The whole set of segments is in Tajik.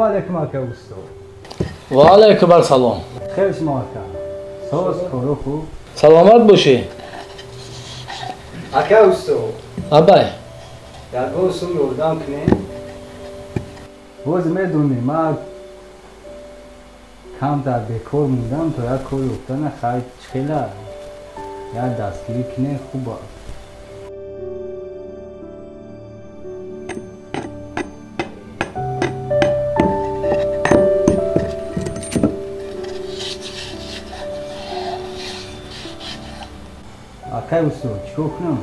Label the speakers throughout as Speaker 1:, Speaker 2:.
Speaker 1: Алейкум ака устод.
Speaker 2: Ва алейкум ассалом.
Speaker 1: Хеле шумо ака. Соз кору хуб.
Speaker 2: Саломат бошӣ.
Speaker 1: Ака устод.
Speaker 2: Абай.
Speaker 1: Ягон сум ёрдам кунем. Боз медонӣ ман камтар бекор мондам то як кор ёфтана хай чихела як дастгирӣ кунем хуб аст. Акай устод, чикор кунам?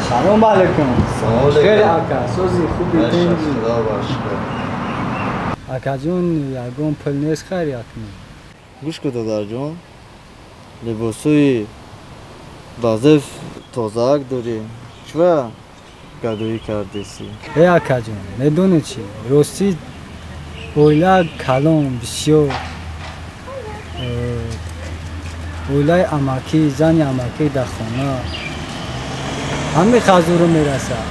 Speaker 1: Салом алейкум. Хеле ака, сози хуби тинҷи. Акаҷон, ягон пул нест хайр якунем.
Speaker 3: Гӯш кун додарҷон, либосҳои базеф тозаак дорӣ. Чува гадоӣ кардеси?
Speaker 1: Э акаҷон, медонӣ чӣ? Ростӣ оила калон бисёр. Оилаи амакӣ, зани амакӣ дар хона. Ҳамин хазуру мерасад.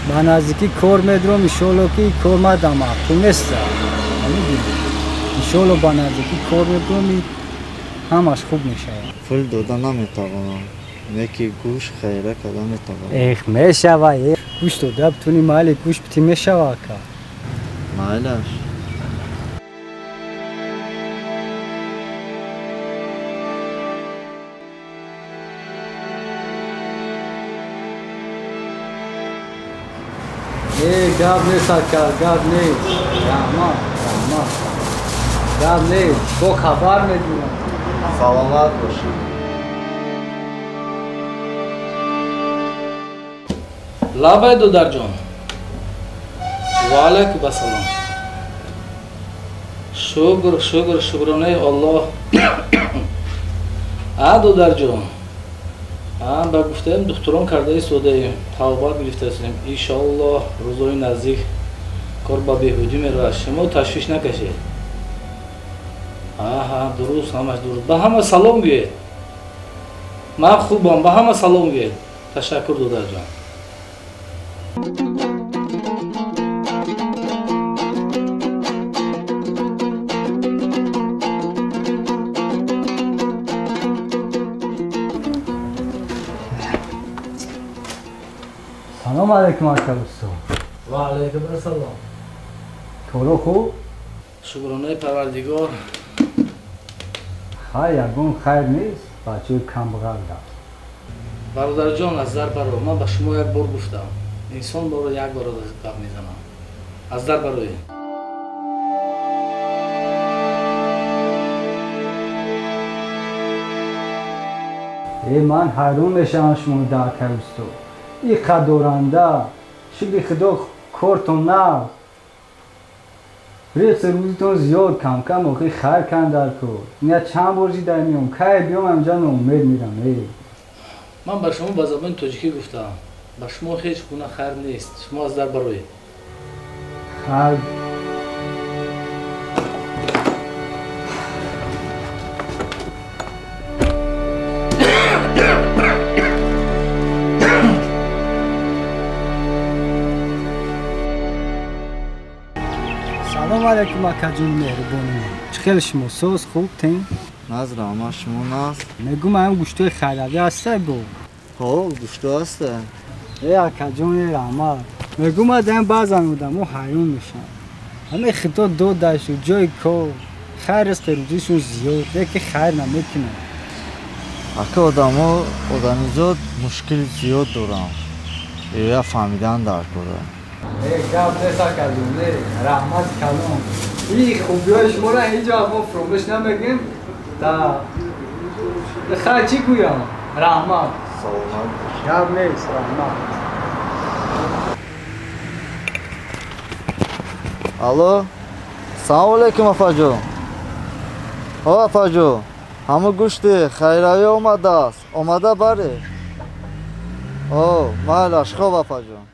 Speaker 1: Ба наздикӣ кор медурам, иншоалло ки кор мадам маъқул неста. Иншоалло ба наздикӣ кор медурам, ҳамаш хуб мешавад.
Speaker 3: Пул дода наметавонам, не ки гӯш хайра карда метавонам.
Speaker 1: Эх, мешава, гӯш дода битунӣ майли гӯш битӣ мешава ака.
Speaker 3: Майлаш.
Speaker 1: Э, гап нест ака, гап нест. Раҳмат, раҳмат. Гап нест, бо хабар медиҳам.
Speaker 3: Саломат бошӣ.
Speaker 2: Лабай додарҷон. Ва алайкум ассалом. Шукр, шукр, шукронаи Аллоҳ. А додарҷон. Ба гуфтаем духтурон карда истодаем, тавбат гирифта истодаем. Иншоаллоҳ рӯзҳои наздик кор ба беҳбудӣ меравад. Шумо ташвиш накашед. Аҳа, дуруст, ҳамаш дуруст. Ба ҳама салом гӯед. Ман хубам, ба ҳама салом гӯед. Ташаккур додарҷон.
Speaker 1: Салом алейкум ака устод.
Speaker 2: Ва алайкум ассалом.
Speaker 1: Коро хуб?
Speaker 2: Шукронаи Парвардигор.
Speaker 1: Хайр, ягон хайр нест, бачаи камбағал да.
Speaker 2: Бародарҷон, аз дар баро. Ман ба шумо як бор гуфтам. Инсон боро як бор гап мезанам. Аз дар барои.
Speaker 1: Э, ман ҳайрон мешавам шумо дар акай усто. И қадоранда, шукри Худо кортон нав. Ризқи рӯзитон зиёд, камкам охи хайр кан дар кор. Ина чанд бор жида меом, кай биём ҳамҷа ноумед мирам. Э.
Speaker 2: Ман ба шумо ба забони тоҷикӣ гуфтам. Ба шумо ҳеҷ гуна хайр нест. Шумо аз дар бароед.
Speaker 1: Хайр. Салом алайкум, акаҷони меҳрубони ман. Чӣ хел шумо? Соз хуб тен?
Speaker 3: Наз раҳмат, шумо наз?
Speaker 1: Мегӯм ҳам гӯштои хайравӣ ҳастай бо?
Speaker 3: Ҳо, гӯшто ҳастай.
Speaker 1: Э, акаҷони раҳмат. Мегӯм адаям баъзан одамо ҳайрон мешаванд. Ҳамаи худо додашу ҷои кор, хайр ризқи рӯзишон зиёд, лекин хайр намекунанд.
Speaker 3: Ака, одамо одамизод мушкили зиёд доранд. Ё фаҳмидан дар кора.
Speaker 1: Э, гап нест акаҷон, э, раҳмат калон. И хубиҳои шуморо ҳеҷ вақт мо фуромӯш намекунем. Да хайр чӣ гӯям? Раҳмат.
Speaker 3: Саломат.
Speaker 1: Гап нест, раҳмат.
Speaker 3: Алло, салом алейкум, апаҷон. О, апаҷон, ҳама гӯшти хайравӣ омадааст. Омада баре. О, майлаш, хоб, апаҷон.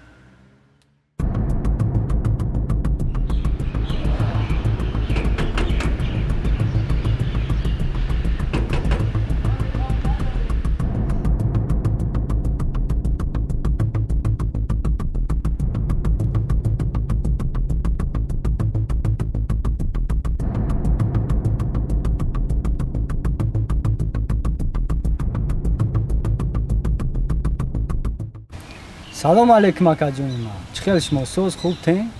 Speaker 1: Салом алейкум, акаҷони ман. Чӣ хел шумо? Соз хуб тен?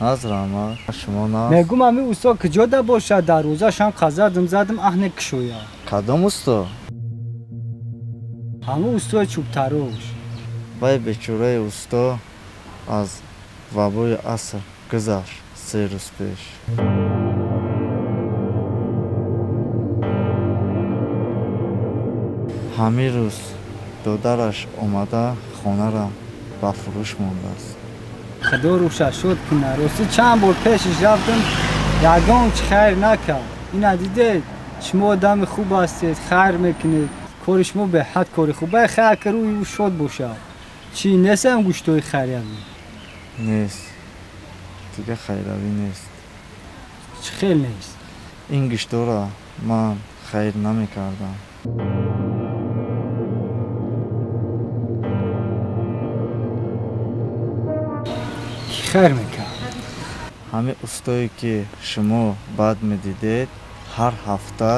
Speaker 3: Наз раҳмат, шумо наз?
Speaker 1: Мегӯм ҳамин усто куҷода бошад? Дарвозашам қазадам задам, аҳ некушояд.
Speaker 3: Кадом усто?
Speaker 1: Ҳамун устои чӯбтарош.
Speaker 3: Вай бечораи усто аз вабои аср гузашт 3 рӯз пеш. Ҳамин рӯз додараш омада хонара ба фурӯш мондааст.
Speaker 1: Худо рӯша шод кунад. Ростӣ чанд бор пешиш рафтам, ягон чи хайр накард. Ина дидед, шумо одами хуб ҳастед, хайр мекунед. Кори шумо беҳад кори хуб. Бай хайр ки рӯи ӯ шод бошад. Чӣ нестам гӯштои хайриявӣ?
Speaker 3: Нест. Дига хайравӣ нест.
Speaker 1: Чӣ хел нест?
Speaker 3: Ин гӯштора ман хайр намекардам.
Speaker 1: Хайр мекард?
Speaker 3: Ҳамин устое ки шумо бад медидед, ҳар ҳафта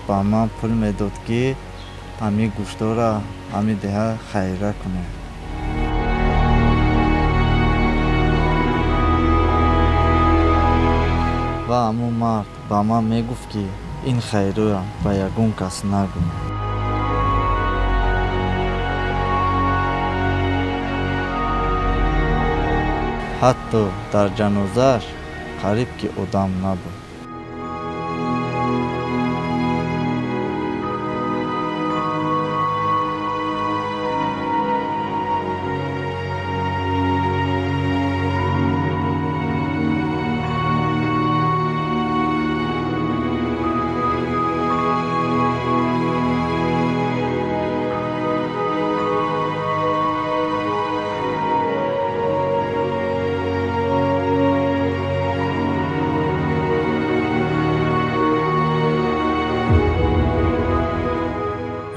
Speaker 3: ба ман пул медод, ки ҳамин гӯштора ҳамин деҳа хайра кунем. Ва ҳамун мард ба ман мегуфт, ки ин хайроя ба ягон кас нагӯ. Ҳатто дар ҷанозааш қариб ки одам набуд.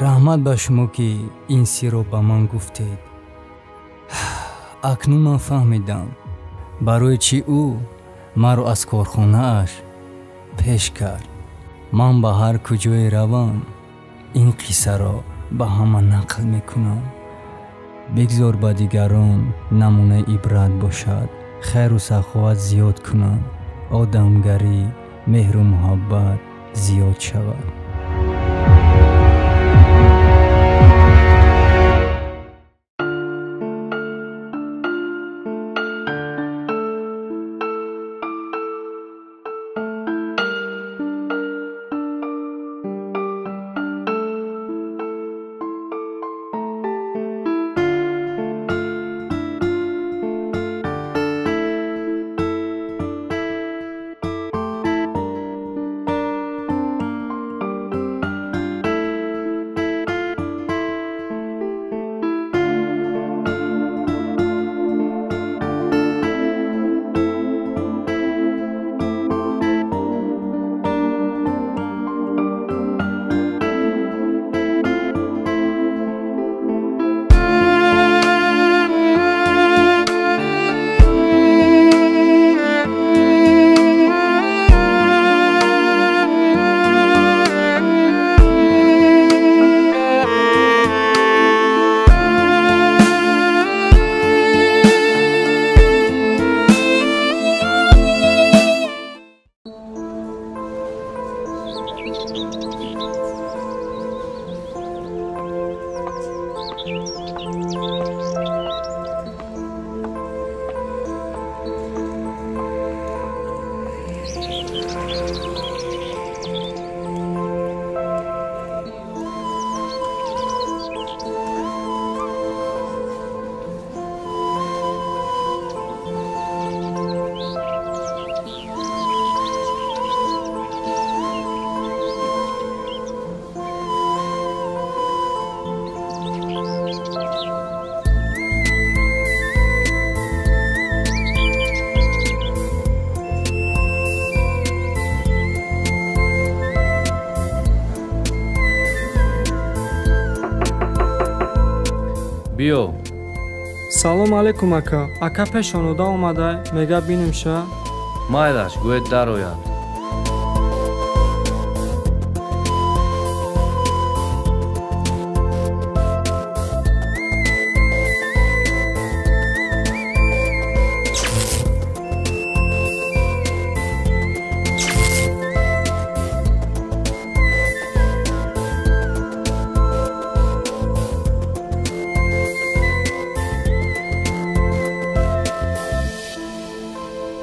Speaker 1: Раҳмат ба шумо, ки ин сирро ба ман гуфтед. Акнун ман фаҳмидам, барои чӣ ӯ маро аз корхонааш пеш кард. Ман ба ҳар куҷое равам, ин қиссаро ба ҳама нақл мекунам. Бигзор ба дигарон намунаи ибрат бошад. Хайру саховат зиёд кунанд, одамгарӣ, меҳру муҳаббат зиёд шавад.
Speaker 2: Биё.
Speaker 4: Салом алейкум, ака. Ака пешонода омада, мега бинем ша.
Speaker 2: Майлаш, гӯед дарояд.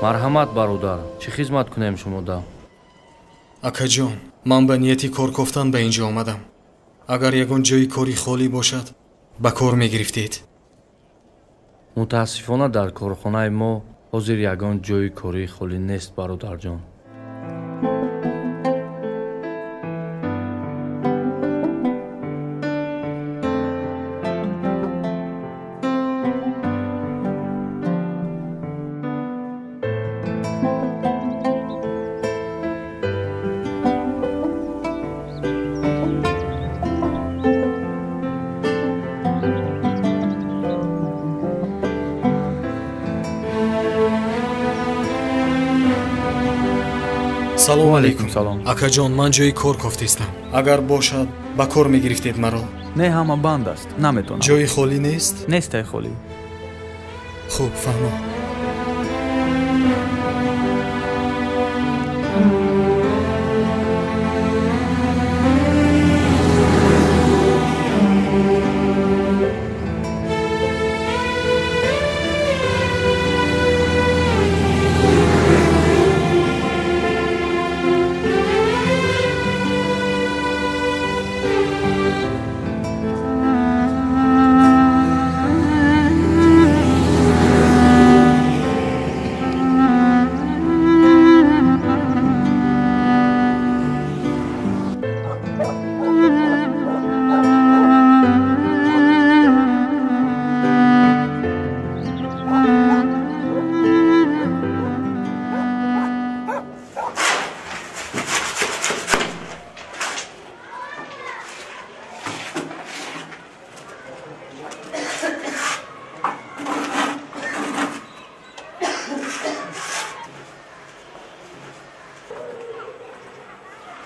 Speaker 2: Марҳамат, бародар, чӣ хизмат кунем шумода?
Speaker 5: Акаҷон, ман ба нияти кор кофтан ба ин ҷо омадам. Агар ягон ҷои кори холӣ бошад, ба кор мегирифтед.
Speaker 2: Мутаассифона, дар корхонаи мо ҳозир ягон ҷои кории холӣ нест, бародарҷон.
Speaker 5: Салом алейкум. Акаҷон, ман ҷои кор кофтистам. Агар бошад, ба кор мегирифтед маро?
Speaker 6: Не, ҳама банд аст, наметонам.
Speaker 5: Ҷои холӣ нест?
Speaker 6: Нестай холӣ.
Speaker 5: Хуб, фаҳмо.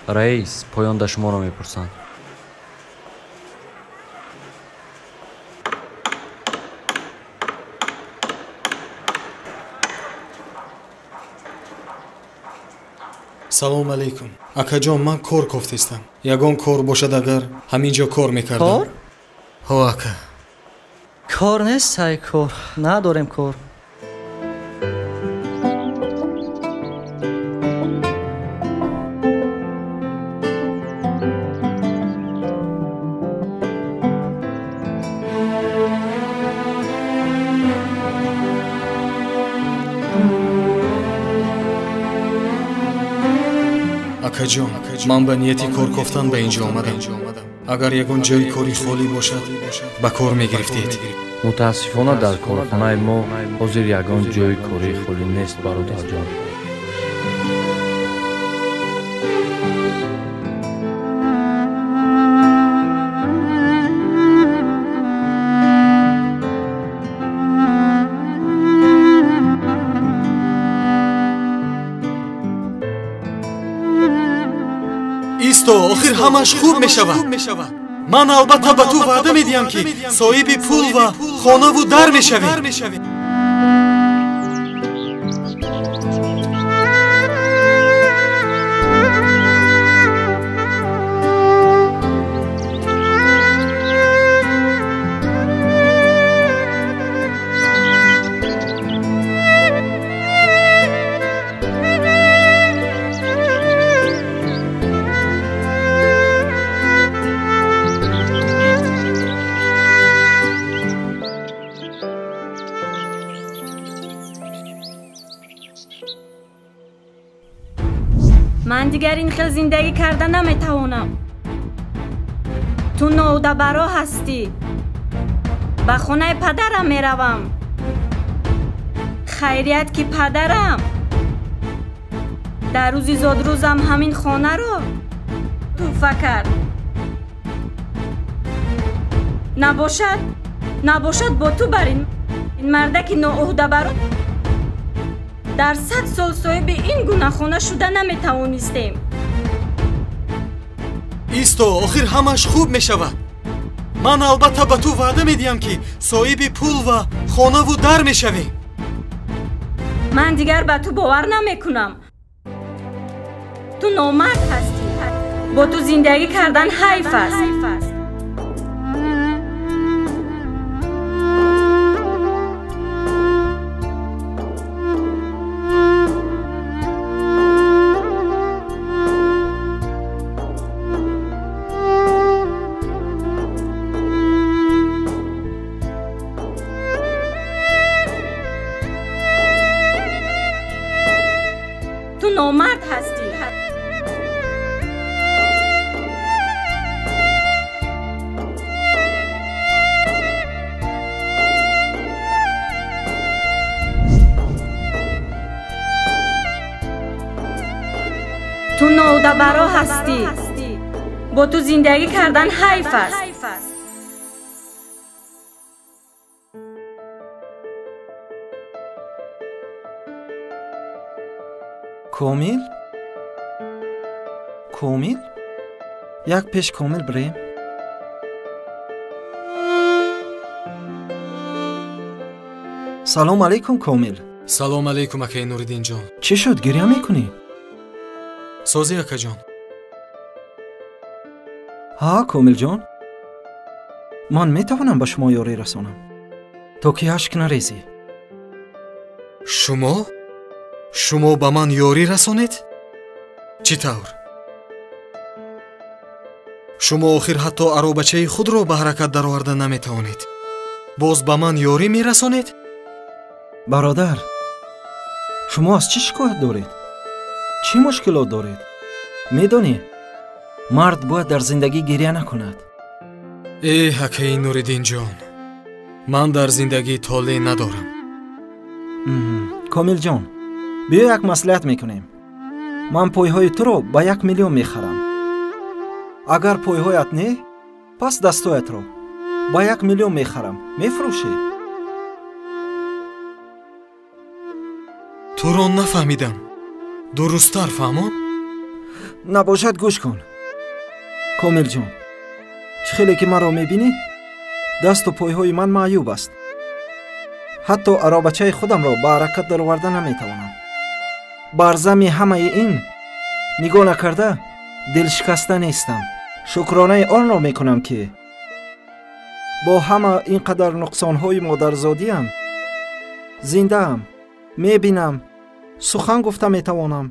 Speaker 7: Раис, поёнда шуморо мепурсанд.
Speaker 5: Салом алейкум. Акаҷон, ман кор кофтестам. Ягон кор бошад, агар ҳамин ҷо кор мекардам.
Speaker 8: Кор?
Speaker 5: Ҳо, ака.
Speaker 8: Кор нест, сай кор. Надорем кор.
Speaker 5: Акаҷон, ман ба нияти кор кофтан ба ин ҷо омадам. Агар ягон ҷои кори холӣ бошад, ба кор мегирифтед.
Speaker 7: Мутаассифона, дар корхонаи мо ҳозир ягон ҷои кори холӣ нест, бародарҷон.
Speaker 5: Исто, охир ҳамаш хуб мешавад. Ман албатта ба ту ваъда медиҳам, ки соҳиби пул ва хонаву дар мешавӣ.
Speaker 9: Ман дигар ин хел зиндагӣ карда наметавонам. Ту ноудабаро ҳастӣ. Ба хонаи падарам меравам. Хайрият, ки падарам дар рӯзи зодрӯзам ҳамин хонаро тӯҳфа кард. Набошад бо ту бар ин мардаки ноуҳдабаро дар 100 сол соҳиби ин гуна хона шуда наметавонистем.
Speaker 5: Исто, охир ҳамаш хуб мешавад. Ман албатта ба ту ваъда медиҳам, ки соҳиби пул ва хонаву дар мешавӣ.
Speaker 9: Ман дигар ба ту бовар намекунам. Ту номард ҳастӣ. Бо ту зиндагӣ кардан ҳайф аст. Ту номард ҳастӣ. Ту ноудабаро ҳастӣ. Бо ту зиндагӣ кардан ҳайф аст.
Speaker 10: Комил? Комил? Як пеш Комил бирем. Салом алейкум, Комил.
Speaker 5: Салом алейкум, акаи Нуриддинҷон.
Speaker 10: Чӣ шуд, гиря мекунӣ?
Speaker 5: Созӣ, акаҷон.
Speaker 10: Ҳа, Комилҷон, ман метавонам ба шумо ёрӣ расонам, то ки ашк нарезӣ.
Speaker 5: Шумо? Шумо ба ман ёрӣ расонед? Чӣ тавр? Шумо охир ҳатто аробачаи худро ба ҳаракат дароварда наметавонед. Боз ба ман ёрӣ мерасонед?
Speaker 10: Бародар, шумо аз чӣ шикоят доред? Чӣ мушкилот доред? Медонӣ, мард бояд дар зиндагӣ гиря накунад.
Speaker 5: Э, акаи Нуриддинҷон, ман дар зиндагӣ толеъ надорам.
Speaker 10: Комилҷон, биё як маслиҳат мекунем. Ман пойҳои туро ба 1 миллион мехарам. Агар пойҳоят не, пас дастҳоятро ба 1 миллион мехарам. Мефурӯшӣ?
Speaker 5: Туро нафаҳмидам. Дурусттар фаҳмон?
Speaker 10: Набошад, гӯш кун. Комилҷон, чӣ хеле ки маро мебинӣ, дасту пойҳои ман маъюб аст. Ҳатто аробачаи худамро ба ҳаракат дароварда наметавонам. Бар зами ҳамаи ин Нигоҳ накарда дилшикаста нестам. Шукронаи онро мекунам, ки бо ҳама ин қадар нуқсонҳои модарзодиам зиндаам, мебинам, сухан гуфта метавонам.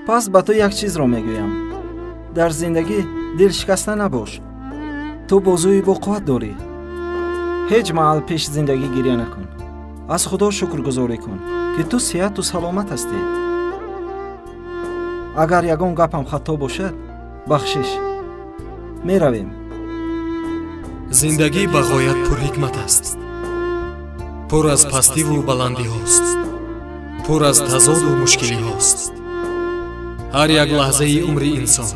Speaker 10: Пас ба ту як чизро мегӯям: дар зиндагӣ дилшикаста набош. Ту бозуи боқувват дорӣ. Ҳеҷ маҳал пеш зиндагӣ гиря накун. Аз Худо шукргузорӣ кун, ки ту сиҳату саломат ҳастӣ. Агар ягон гапам хато бошад, бахшиш. Меравем.
Speaker 5: Зиндагӣ ба ғоят пурҳикмат аст, пур аз пастиву баландиҳост, пур аз тазоду мушкилиҳост. Ҳар як лаҳзаи умри инсон,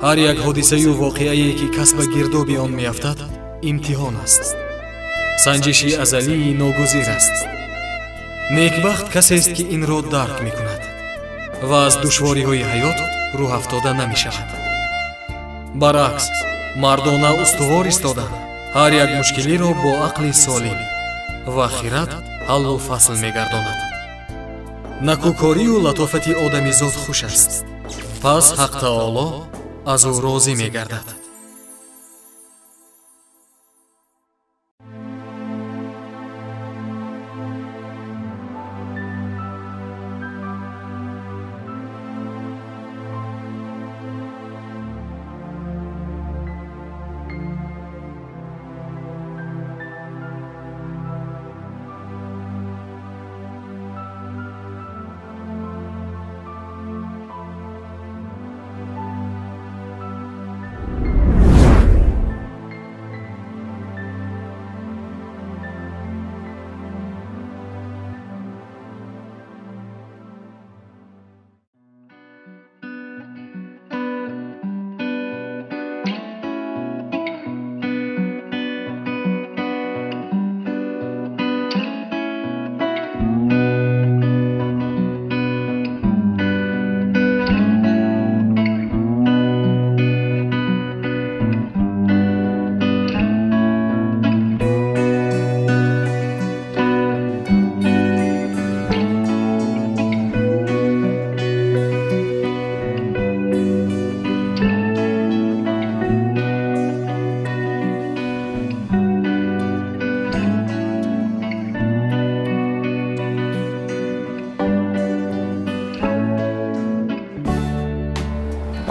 Speaker 5: ҳар як ҳодисаю воқеае, ки кас ба гирдоби он меафтад, имтиҳон аст, санҷиши азалии ногузир аст. Некбахт касест, ки инро дарк мекунад ва аз душвориҳои ҳаёт рӯҳафтода намешавад. Баръакс, мардона устувор истода, ҳар як мушкилиро бо ақли солим ва хират ҳаллу фасл мегардонад. Накӯкорию латофати одамизод хуш аст, пас Ҳақ Таоло аз ӯ розӣ мегардад.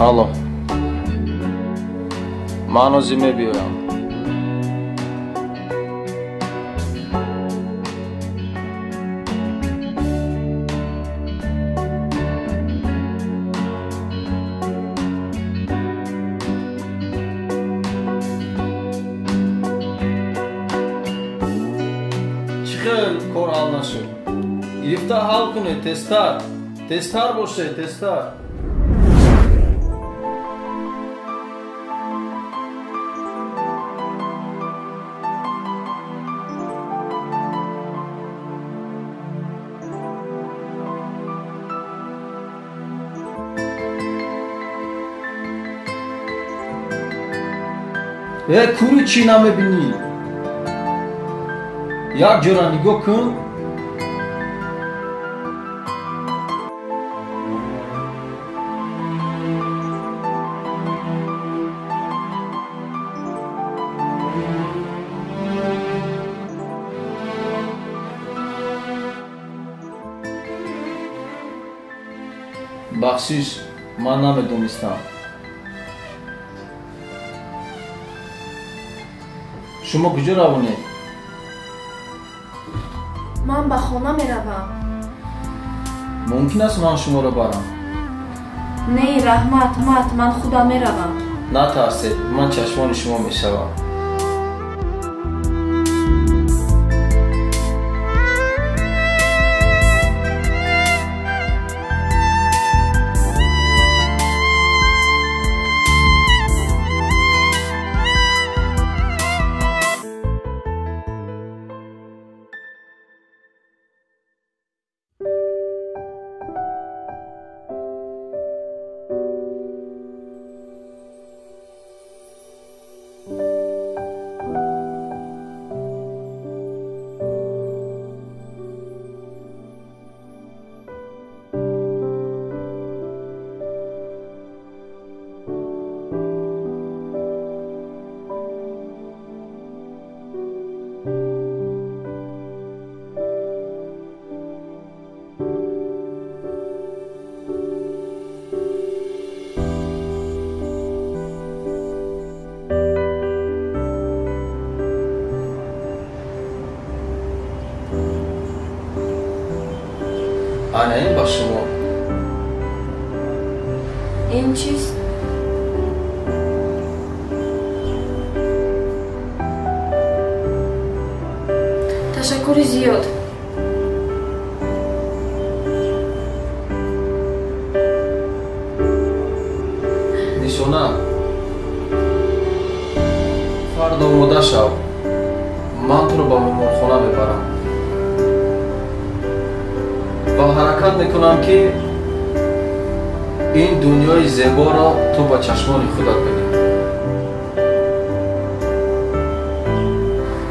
Speaker 2: Алло, ман ҳозир мебиёям. Чӣ хел кор ҳал нашуд? Гирифта ҳал кунед, тезтар, тезтар бошед, тезтар. Э, кури чӣ намебинӣ? Як ҷора нигоҳ кун. Бахшиш, ман намедонистам. Шумо куҷо равонед?
Speaker 11: Ман ба хона меравам.
Speaker 2: Мумкин аст ман шуморо барам?
Speaker 11: Не, раҳмат, мат, ман худам меравам.
Speaker 2: Натарсед, ман чашмони шумо мешавам.
Speaker 12: Ана ин ба шумо.
Speaker 11: Ин чист? Ташаккури зиёд.
Speaker 12: Нишона, фардо омода шав. Ман туро ба меҳмонхона мебарам ва ҳаракат мекунам, ки ин дунёи зеборо ту ба чашмони худат бинӣ.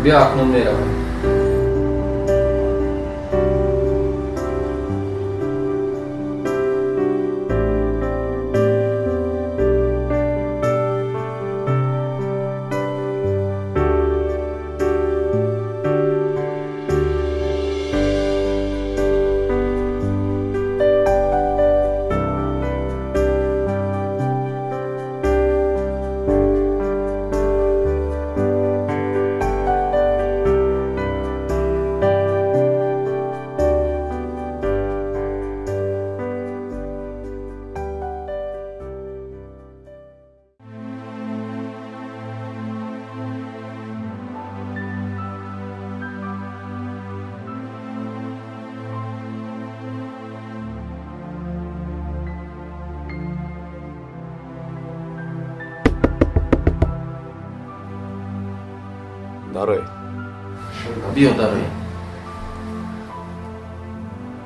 Speaker 12: Биё, акнун меравем.
Speaker 13: Дарой.
Speaker 12: Биё, дарой.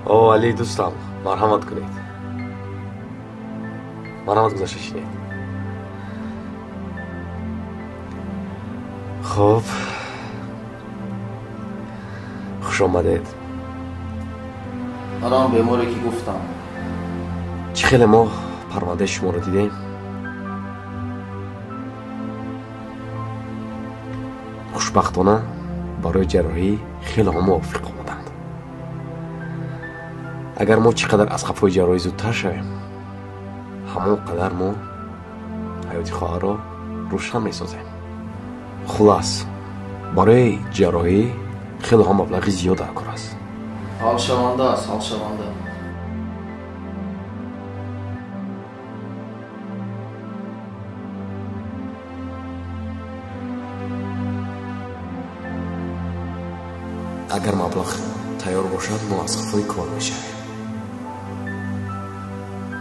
Speaker 13: О, Али дӯстам, марҳамат кунед. Марҳамат, гузашта шинед. Хуб, хуш омадед.
Speaker 12: Ман он беморе ки гуфтам.
Speaker 13: Чӣ хеле мо парвандаи шуморо дидем, хушбахтона барои ҷарроҳӣ хеле мувофиқ омаданд. Агар мо чӣ қадар аз қафои ҷарроҳӣ зудтар шавем, ҳамон қадар мо ҳаёти хоҳарро рӯшан месозем. Хулас, барои ҷарроҳӣ хеле ҳам маблағи зиёд дар кор аст.
Speaker 12: Ҳалшаванда аст, ҳалшаванда.
Speaker 13: Агар маблағ тайёр бошад, мо аз қафои кор мешавем.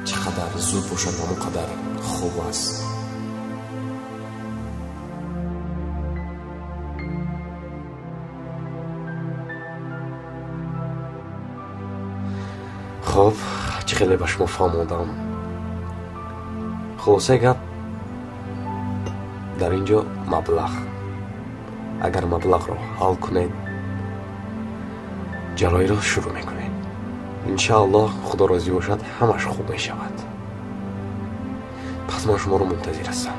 Speaker 13: Чӣ қадар зуд бошад, ҳамон қадар хуб аст. Хуб, чӣ хеле ба шумо фаҳмондам. Хулосаи гап дар ин ҷо маблағ. Агар маблағро ҳал кунед, ҷарроҳиро шурӯъ мекунем. Иншааллоҳ, худо розӣ бошад, ҳамаш хуб мешавад. Пас ман шуморо мунтазир ҳастам.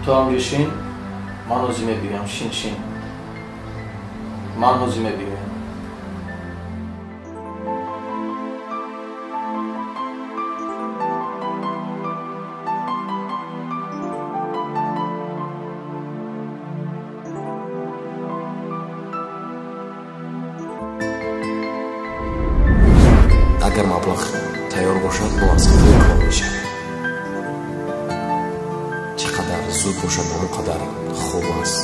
Speaker 12: Ту ҳамҷо шин, ман ҳозир мебиёям. Шин, шин, ман ҳозир мебиёям.
Speaker 13: Агар маблағ тайёр бошад, мо аз қафои кор мешавем. Чӣ қадар зуд бошад, ҳамон қадар хуб аст.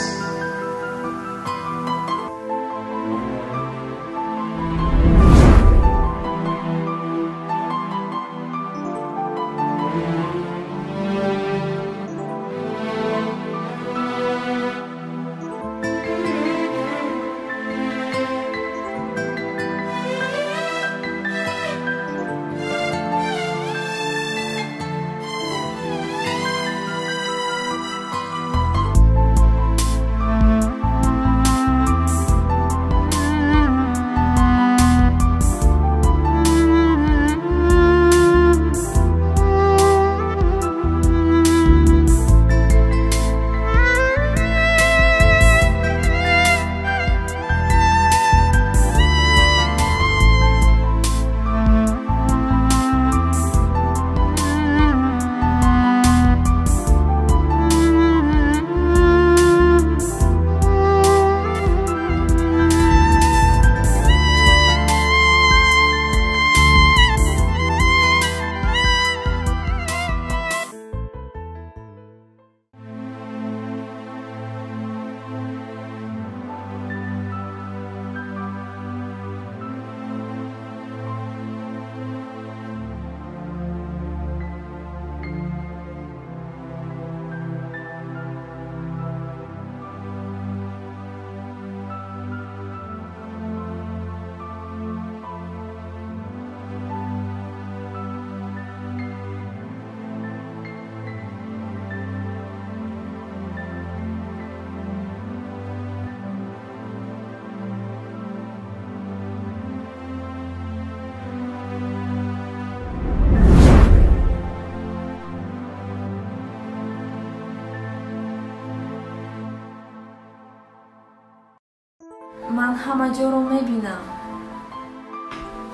Speaker 11: Ман ҳама ҷоро мебинам.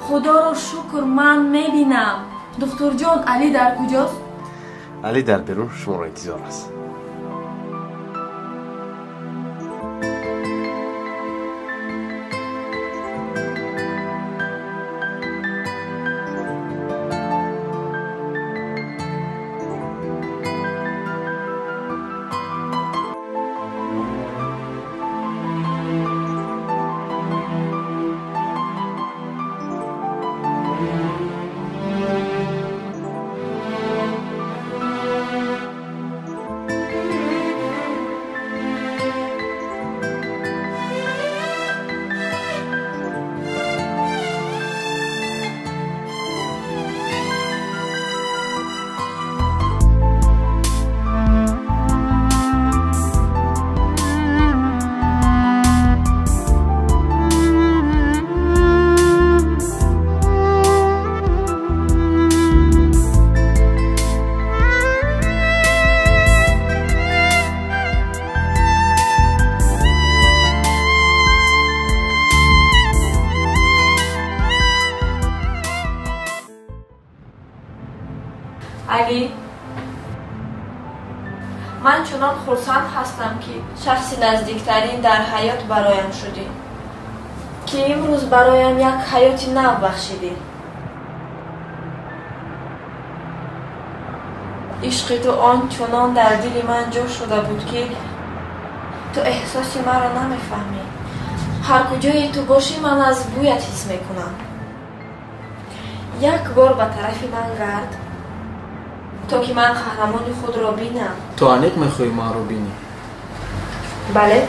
Speaker 11: Худоро шукр, ман мебинам. Духтурҷон, Али дар куҷост?
Speaker 13: Али дар берун шуморо интизор аст.
Speaker 11: Али, ман чунон хурсанд ҳастам, ки шахси наздиктарин дар ҳаёт бароям шудӣ, ки имрӯз бароям як ҳаёти нав бахшидӣ. Ишқи ту он чунон дар дили ман ҷо шуда буд, ки ту эҳсоси маро намефаҳмӣ. Ҳар куҷое ту бошӣ, ман аз бӯят ҳис мекунам. Як бор ба тарафи ман гард, то ки ман қаҳрамони худро бинам.
Speaker 12: Ту аниқ мехоҳӣ маро бинӣ?
Speaker 11: Бале.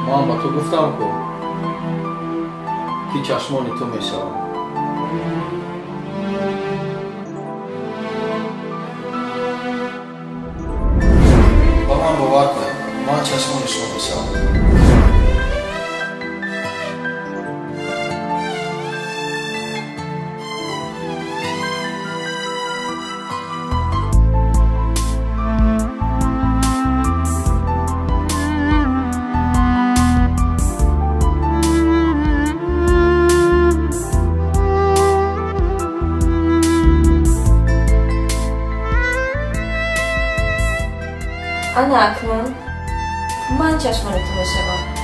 Speaker 12: Ман ба ту гуфтам ку, ки чашмони ту мешавам. Ба ман бовар кунед, ман чашмони шумо мешавам.
Speaker 11: Ана акнун ман чашмони ту мешавам.